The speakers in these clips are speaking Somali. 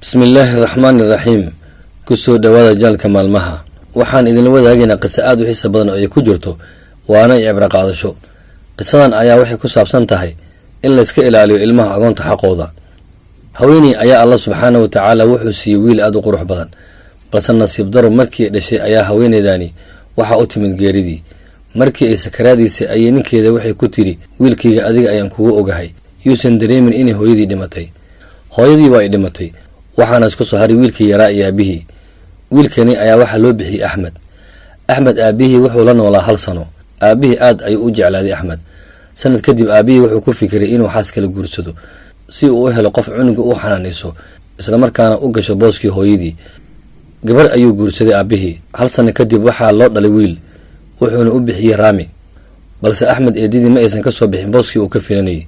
Bismillaahi raxmaani raxiim. Kusoo dhowaada channelka Maalmaha. Waxaan idinla wadaagaynaa qiso aada u xiisa badan oo ay ku jirto waana iyo cibro qaadasho. Qisadan ayaa waxay ku saabsan tahay in layska ilaaliyo ilmaha agoonta xaqooda. Haweeney ayaa Alla subxaana wa tacaala wuxuu siiyey wiil aada u qurux badan, balse nasiib daro, markii ay dhashay ayaa haweeneydani waxaa u timid geeridii. Markii ay sakaraadiisay ayay ninkeeda waxay ku tidhi: "Wiilkayga adiga ayaan kugu ogahay, yuusan dareemin inay hooyadii dhimatay." Hooyadii waa ay dhimatay, waxaana isku soo haray wiilkii yaraa iyo aabihii. Wiilkani ayaa waxaa loo bixiyey Axmed. Axmed aabihii wuxuu la noolaa hal sano. Aabihii aad ayuu u jeclaaday Axmed. Sanad kadib aabihii wuxuu ku fikiray inuu xaas kala guursado si uu u helo qof cunuga u xanaanayso, islamarkaana u gasho booskii hooyadii. Gabar ayuu guursaday aabihii. Hal sano kadib waxaa loo dhalay wiil, wuxuuna u bixiyey Raami. Balse Axmed eedidii ma aysan ka soo bixin booskii uu ka filanayay.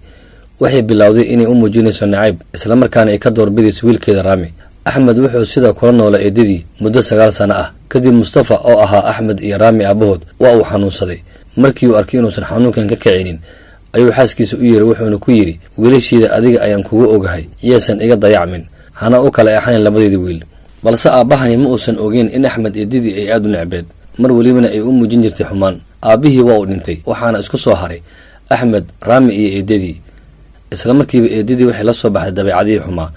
Waxay bilowday inay u muujinayso nacayb, islamarkaana ay ka doorbidayso wiilkeeda Raami. Axmed wuxuu sidaa kula noolaa eedadii muddo 9 sano ah. Kadib Mustafa oo ahaa Axmed iyo Raami aabahood waa uu xanuunsaday. Markii uu arkay inuusan xanuunkan ka kicinin ayuu xaaskiisa u yeeray, wuxuuna ku yidhi: "Wiilashiida adiga ayaan kugu ogahay, yaysan iga dayacmin, hana u kala eexanin labadeedii wiil." Balse aabbahani ma uusan ogeyn in Axmed eedadii ay aada u necbeed, mar welibana ay u muujin jirtay xumaan. Aabbihii waa uu dhintay, waxaana isku soo haray Axmed, Raami iyo eedadii. Isla markiiba eedadii waxay la soo baxday dabeecadihii xumaa,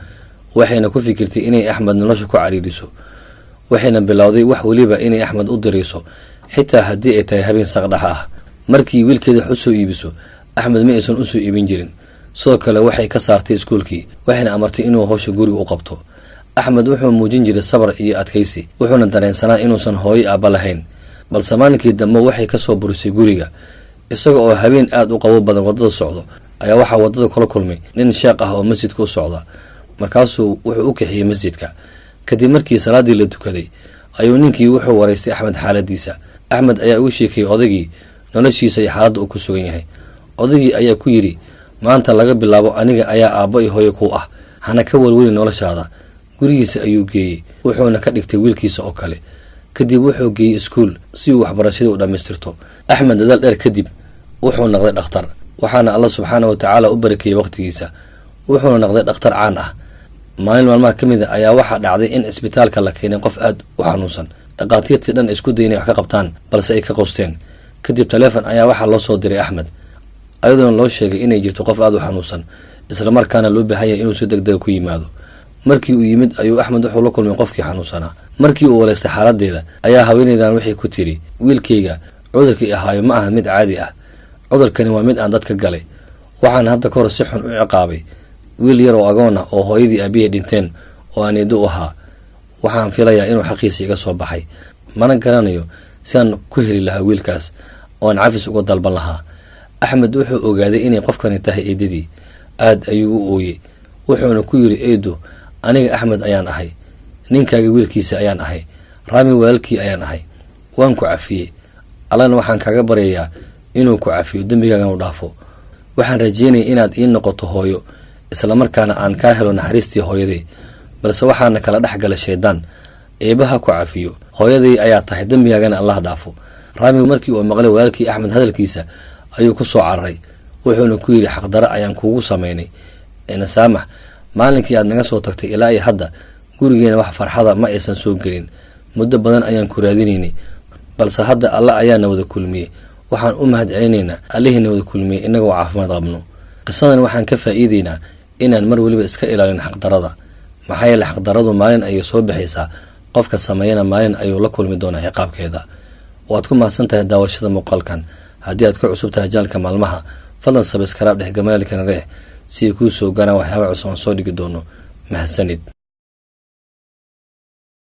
waxayna ku fikirtay inay Axmed nolosha ku cariiriso. Waxayna bilowday wax weliba inay Axmed u dirayso, xitaa haddii ay tahay habeen saqdhaxa ah. Markii wiilkeeda wax usoo iibiso, Axmed ma aysan usoo iibin jirin. Sidoo kale waxay ka saartay iskuulkii, waxayna amartay inuu howsha guriga u qabto. Axmed wuxuu muujin jiray sabar iyo adkaysi, wuxuuna dareensanaa inuusan hooyo aabba lahayn. Balse maalinkii dambe waxay kasoo burisay guriga. Isaga oo habeen aada u qabo badan waddada socdo ayaa waxaa waddada kula kulmay nin sheekh ah oo masjidka u socda. Markaasuu wuxuu u kaxiyey masjidka. Kadib markii salaadii la tukaday ayuu ninkii wuxuu waraystay Axmed xaaladiisa. Axmed ayaa ugu sheekeeyey odaygii noloshiisa iyo xaaladda uu ku sugan yahay. Odaygii ayaa ku yidhi: "Maanta laga bilaabo aniga ayaa aabbo iyo hooyo kuu ah, hana ka welweli noloshaada." Gurigiisa ayuu geeyey, wuxuuna ka dhigtay wiilkiisa oo kale. Kadib wuxuu geeyey iskuul si uu waxbarashadii u dhammaystirto. Axmed dadaal dheer kadib wuxuu noqday dhakhtar, waxaana Alla subxaana wa tacaala u barakeeyey waqtigiisa, wuxuuna noqday dhakhtar caan ah. Maalin maalmaha ka mid a ayaa waxaa dhacday in cisbitaalka la keenay qof aad u xanuunsan. Dhaqaatiirtii dhan isku day inay wax ka qabtaan, balse ay ka qosteen. Kadib taleefon ayaa waxaa loo soo diray Axmed, ayadoona loo sheegay inay jirto qof aada u xanuunsan, islamarkaana loo baahan yahay inuu si deg dega ku yimaado. Markii uu yimid ayuu Axmed wuxuu la kulmay qofkii xanuunsanaa. Markii uu waleystay xaaladeeda ayaa haweeneydan waxay ku tidhi: "Wiilkayga cudurkii ahaayo ma aha mid caadi ah. Cudurkani waa mid aan dadka galay. Waxaan hadda kahor si xun u ciqaabay wiil yar oo agoon ah oo hooyadii aabihii dhinteen oo aan eedo u ahaa. Waxaan filayaa inuu xaqiisa iga soo baxay, mana garanayo si aan ku heli lahaa wiilkaas oo aan cafis uga dalban lahaa." Axmed wuxuu ogaaday inay qofkani tahay eedadii. Aad ayuu u ooyey, wuxuuna ku yidhi: "Eedo, aniga Axmed ayaan ahay, ninkaaga wiilkiisa ayaan ahay, Raami walaalkii ayaan ahay. Waan ku cafiyey, Allana waxaan kaaga baryayaa inuu ku cafiyo, dembigaagana u dhaafo. Waxaan rajeynaya inaad ii noqoto hooyo, islamarkaana aan kaa helo naxariistii hooyaday, balse waxaana kala dhex galay shaydaan. Eebaha ku cafiyo, hooyaday ayaa tahay, dembigaagana Allah dhaafo." Raami markii uu maqlay walaalkii Axmed hadalkiisa ayuu ku soo cararay, wuxuuna ku yidhi: "Xaqdaro ayaan kuugu samaynay, ina saamax. Maalinkii aad naga soo tagtay ilaa iyo hadda gurigeena wax farxada ma aysan soo gelin. Muddo badan ayaan ku raadinaynay, balse hadda Alla ayaana wada kulmiyey. Waxaan u mahad celinaynaa Allihiina wada kulmiyey innagoo caafimaad qabno." Qisadan waxaan ka faa'iideynaa inaan mar weliba iska ilaalin xaqdarada, maxaa yeele xaqdaradu maalin ayay soo baxaysaa, qofka sameeyana maalin ayuu la kulmi doonaa ciqaabkeeda. Waad ku mahadsan tahay daawashada muuqaalkan. Haddii aad ku cusub tahay channelka Maalmaha, fadlan subscribe dheh, gambaleelkana riix si ay kuu soo gaaraan waxyaaba cusub aan soo dhigi doono. Mahadsanid.